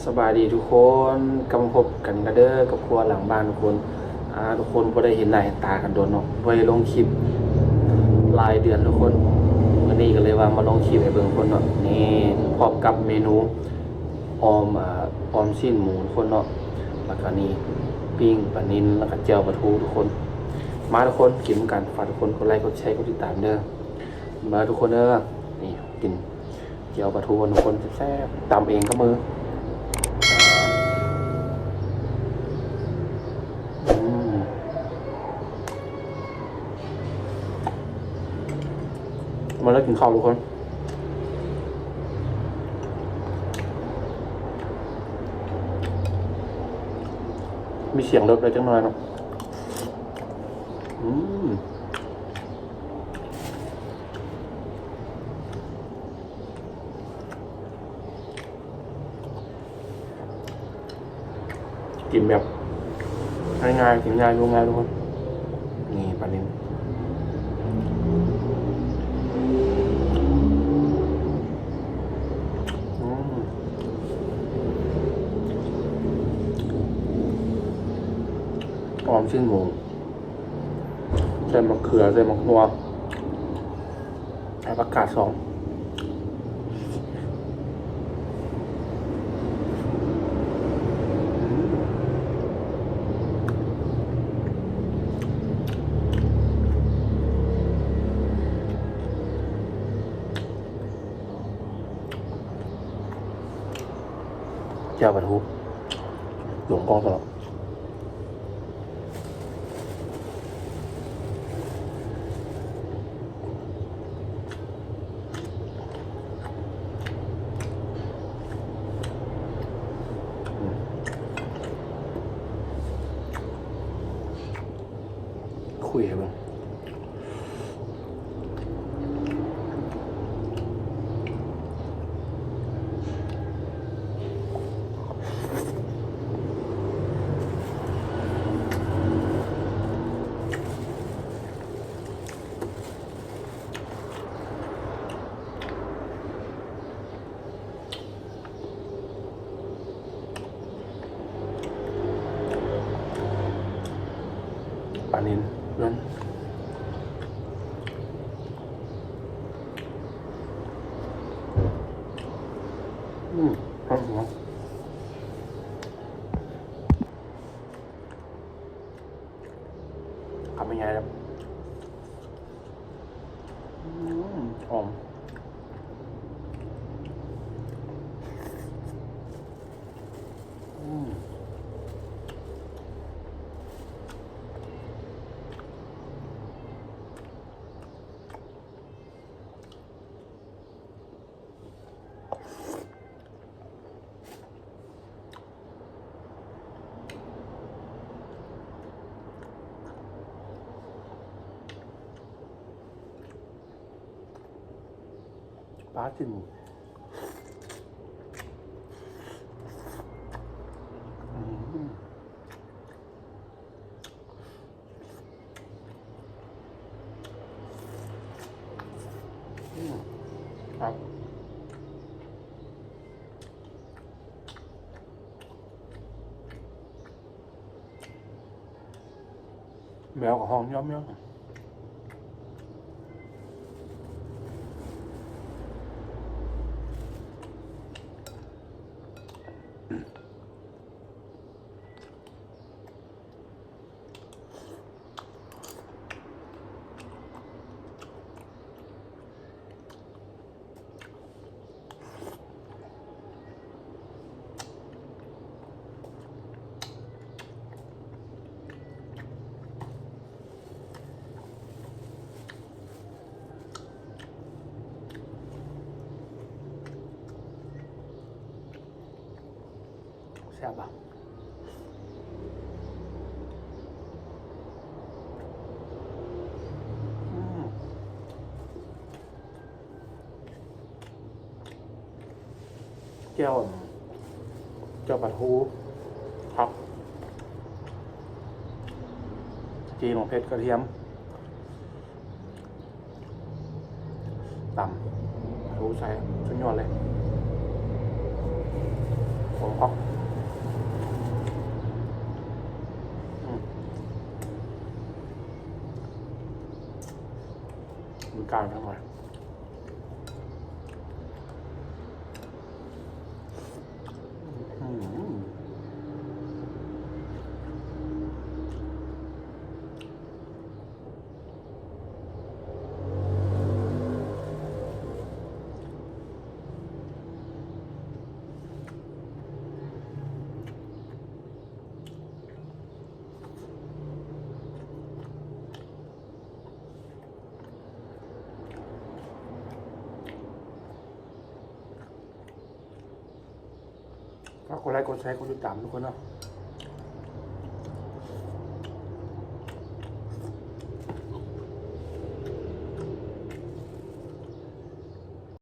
ສະບາຍດີທຸກຄົນ ກັບມາພົບກັນອີກແລ້ວເດີ ກັບຄົວຫຼັງບ້ານທຸກຄົນ. ອ່າ ທຸກຄົນບໍ່ໄດ້ເຫັນໜ້າເຫັນຕາກັນດົນເນາະ ບໍ່ໄດ້ລົງຄລິບຫຼາຍເດືອນທຸກຄົນ. ມື້ນີ້ກໍເລີຍວ່າມາລົງຄລິບໃຫ້ເບິ່ງຄົນເນາະ. ນີ້ ພ້ອມກັບເມນູ ອອມ ອ່າ ອອມຊີ້ນໝູທຸກຄົນເນາະ ແລ້ວກະນີ້ ປີ້ງປານິນ ແລ້ວກະແຈ່ວປາທູທຸກຄົນ. ມາທຸກຄົນ ກິນນຳກັນ. ຝາກທຸກຄົນກົດໄລ ກົດແຊ ກົດຕິດຕາມເດີ. ມາທຸກຄົນເດີ ນີ້ ກິນແຈ່ວປາທູທຸກຄົນ ແຊບໆ ຕຳເອງກັບມື. ອືມ ມາເລີຍກິນເຂົ້າທຸກຄົນ. ມີສຽງລົດໄດ້ຈັກໜ້ອຍເນາະ. ອືມ ກິນແບບງ່າຍໆ ກິນງ່າຍ ຢູ່ງ່າຍທຸກຄົນ. ນີ້ປານິນ ອືມ ອອມຊີ້ນໝູ ໃສ່ໝາກເຂືອ ໃສ່ໝາກຫົ່ວ ໃສ່ຜັກກາດສອງ. ແຈ່ວປາທູ ລົງກ້ອງຕະຫຼອດ. ອືມ ຄຸຍໃຫ້ເບິ່ງ. ປານິນເພື່ອນ ອືມ ຫອມ ຫອມ. ຄຳໃຫຍ່ໆ ເດີ. ອືມ ຫອມ. ອືມ. ປາຈິ້ມ ອືມ. ອືມ ຄັກ ແມວກໍຮ້ອງຍ້ອມໆ. ແຊບບໍ່? ອືມ ແຈ່ວ ແຈ່ວປາທູ ຜັກ ຈີ່ໝາກເຜັດກະທຽມ. ຕຳ ໂອ້ ໃສ່ ສຸດຍອດເລີຍ ຂອງ ອືມ ມັນກາຍທັງໝົດ. ຝາກກົດໄລ ກົດແຊ ກົດຕິດຕາມທຸກຄົນເນາະ.